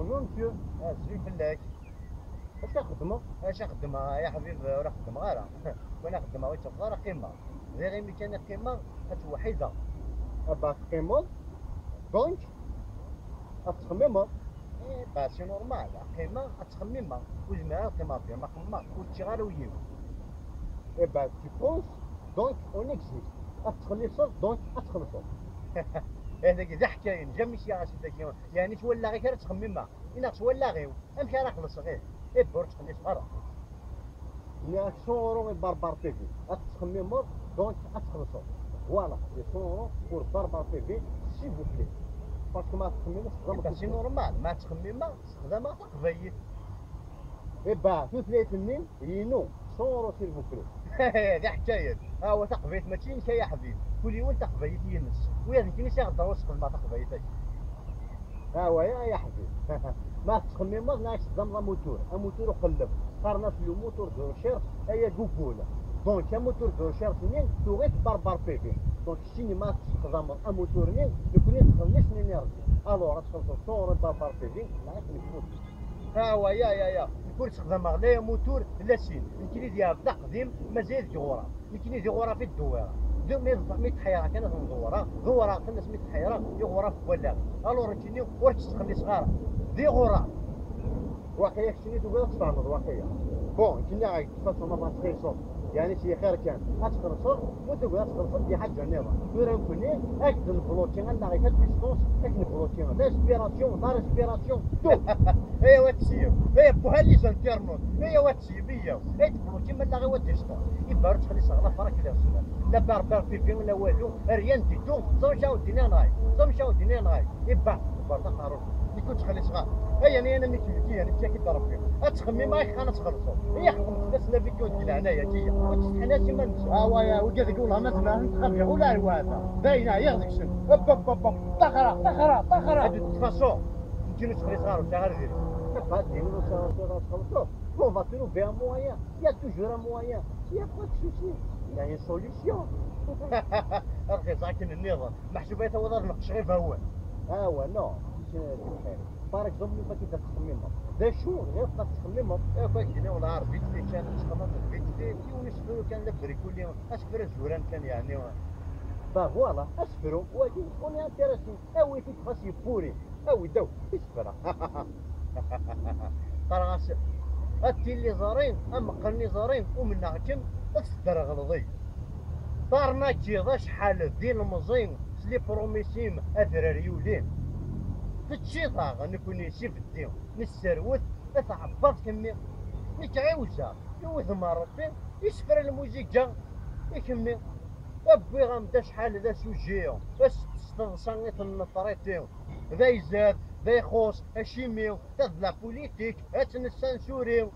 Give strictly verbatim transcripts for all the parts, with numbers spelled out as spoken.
Bonjour monsieur. Azul fell-ak. Acu xeddmeɣ? Acu xeddmeɣ, ya ḥbib, ur xeddmeɣ ara. Wala xeddmeɣ, ur ttafeḍ ara qqimeɣ. Diɣ imi kan i qqimeɣ, ad ttweḥḥideɣ. Aba teqqimeḍ, donc, ad ttxemmimeḍ. Eh, bah, c'est normal. Qqimeɣ, ad ttxemmimeɣ. Ur zmireɣ ad qqimeɣ, ma qqimeɣ, ur ččiɣ ara ul-iw. Eh bah, tu penses, donc, on existe. Ad tettxelliṣeḍ, donc, ad txellṣeḍ. Eh, dagi d aḥkayen, jamais s-yaɣ ass-agi. Yeɛni s wallaɣ-ik ara ttxemmimeɣ. Inaɣ s wallaɣ-iw, amek ara xellṣeɣ, ih? Eh, ur ttxelliṣeɣ ara. Nniɣ-ak cent euros i Barbar T V. Ad tettxemmimeḍ, donc ad txellṣeḍ. Voilà, les cent euros pour Barbar T V, s'il vous plaît. Parce que ma tettxemmimeḍ, c'est normal. Ma ttxemmimeɣ, sexdameɣ taqbaylit. Eh bah, tutlayt-nni, inu, cent euros, s'il vous plaît. D aḥkayen. Awa, taqbaylit mačči inek, ay aḥbib. Kul yiwen taqbaylit-ines. Ula d nekkini s iɣedder ur sxedmeɣ taqbaylit-agi. Awa, ya, ya ḥbib. Ma tettxemmimeḍ, neɣ sexdameḍ amutur. Amutur uqelleb. Qqaren-as le moteur de recherche, aya Google. Donc, amutur de recherche-nni, tuɣ-it Barbar P V. Donc, keččini ma tesxedmeḍ amutur-nni, nekkni nettxelliṣ l'énergie. Alors, ad txellṣeḍ cent euros Barbar P V, neɣ ad t-nefk. Awa, ya, ya, ya. Nekk ur ssexdameɣ la amutur, la sin. Nekkini d yeɛbed aqdim, mazal d iɣura. Nekkini d iɣuraf i d-ddewwireɣ. D mi, mi ttḥeyreɣ kan ad ten-ḍewreɣ, ḍewreɣ-ten asmi ttḥeyreɣ iɣuraf n wallaɣ. Alors nekkini ur tt-ttxelliṣeɣ ara. D iɣuraf. Waqila keččini tugiḍ ad tfehmeḍ waqila. Bon, nekkini ɣer ṭṭfeɣ ma bɣa txellṣeḍ. Yeɛni si xir kan. Ad txellṣeḍ, ma tugiḍ ad txellṣeḍ di ḥaǧa nniḍen. Tura nekkni, ad k-d-nbluki allaɣ-ik à distance, ad k-nbluki l'aspiration, la respiration, tout. Aya wa tseyyem, aya buha les internautes, aya wa tseyyem, iyyaw. Ay tblukim allaɣ-iw à distance. Ibba ur ttxelliṣeɣ la frak la zmer. La Barbar P V la walu, rien du tout. Ẓer acu d-nniɣ nɣay. Ẓer acu d-nniɣ nɣay. Ibba, ḍebber taqerrut. Nekk ur ttxelliṣeɣ ara. Ay, yani, yani, mi kem-, ki, yani, ki, ki, Rebbi. Ad txemmim, ay, xan ad txellṣeḍ. Ay, xedmet-as la vidéo di leɛnaya-ki. Ur ttsetḥin ara si iman-nsen. Awa, ya, wigad-agi wellah ma zemren ad ten-xabiɣ ula ar wahda. Dayen, ɛyiɣ deg-sen. Hop, hop, hop, hop. Ṭaxra, ṭaxra, ṭaxra. De toute façon, nekkini ur ttxelliṣeɣ ara, ur sɛiɣ ara diri. Ad d-tiniḍ ur sɛiɣ ara ad txellṣeḍ. On va trouver un moyen. Il y a toujours un moyen. Il y a pas de souci. Il y a une solution. Ad ɣiẓeɣ akken nniḍen. Meḥsub ay tawiḍ ad neqqceɣ ibawen. Awa, non. Mačči d lxir. Par exemple, ma kif ad tettxemmimeḍ. D acu ɣef ad tettxemmimeḍ? Akk akken i wala ar vite fait kan, tettxemmimeḍ vite fait, yiwen isefru kan d abrikuli, asefru azuran kan, yeɛni. Bah voilà, asefru, wagi, on est intéressé. Awi-t-id xas yewwuri. Awi-d, awi, isefra. Qqareɣ-as, a tiliẓri, a meqqren iẓri, umneɣ-kem, ad tesderɣleḍ-iyi. Qqaren-ak-id acḥal d ilemẓi, s les promesses-im, adrar yuli. Teččiḍ-aɣ, nekkni, s ibeddi, nesserwet, ad tɛebbaḍ kemmi. Nekk ɛiwzeɣ, i wudem n Rebbi, isefra lmuziga, i kemmi. Wwiɣ-am-d acḥal d asuji, s teḍsa i tenneṭriti. D ayzad, d ayxuṣ, acimi, ta d la politique, ad tt-nessansuri.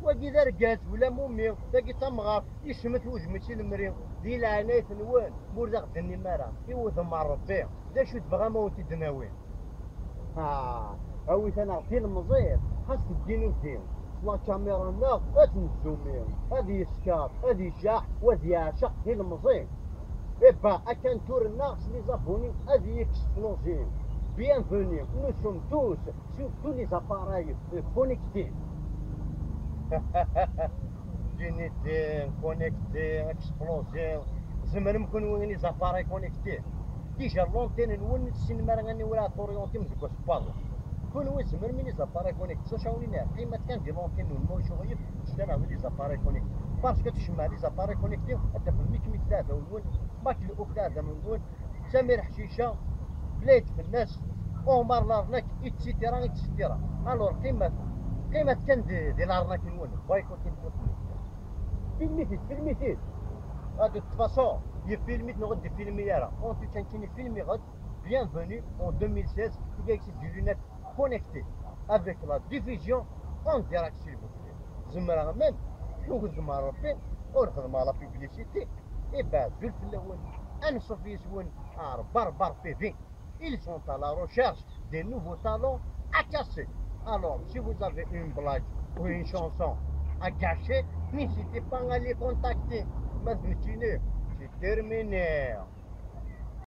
Wagi d argaz, ula mummi, tagi d tamɣart, yecmet wudem-is i lemri. Di leɛnayt-nwen, ma ur d aɣ-d-tennim ara, i wudem n Rebbi, d acu tebɣam a wen-t-id-nawi? Ah, awit-aneɣ tilemẓit, xas teddin uddi. S la caméra-nneɣ ad t-nzumi, ad yesker, ad ijaḥ, u ad yeɛceq tilemẓi. Eh ben, akken tura-nneɣ s les abonnés ad y-explosé. Bienvenue, nous sommes tous sur tous les appareils, euh, connectés. Unité, connecté, explosé. Tzemrem kunwi les appareils connectés. Déjà l'antenne-nwen, tessinem ara aniwer ara torientim deg wass n waḍu. Kunwi tzemrem les appareils connectés. S acu awen-iniɣ, qqimet kan di l'antenne-nwen, ma ulac aɣilif, ǧǧet-aneɣ di les appareils connectés. Parce que tcemmeɛ les appareils connectés, ad tafem mik mik d aɛdaw-nwen, mak le uk d aɛdaw-nwen, Samir Ḥcica, Blade Fennas, Omar Larnak, et cetera, et cetera. Alors, qqimet, qqimet kan di, di l'arnaque-nwen, boycott-in. Filmit-it, filmit-it. Ah, de toute façon, yefilm-it neɣ ur d-yefilmi ara. En tout cas, nekkini filmiɣ-d Bienvenue en deux mille seize, i ak-d des lunettes connectées avec la diffusion en direct, s'il vous plaît. Zemreɣ même, i wudem n Rebbi, ur xedmeɣ la publicité, eh ben, azul fell-awen. Anṣuf yes-wen ar Barbar T V. Ils sont à la recherche des nouveaux talents à casser. Alors, si vous avez une blague ou une chanson à gâcher, n'hésitez pas à les contacter. Ma d nekkini, c'est terminé.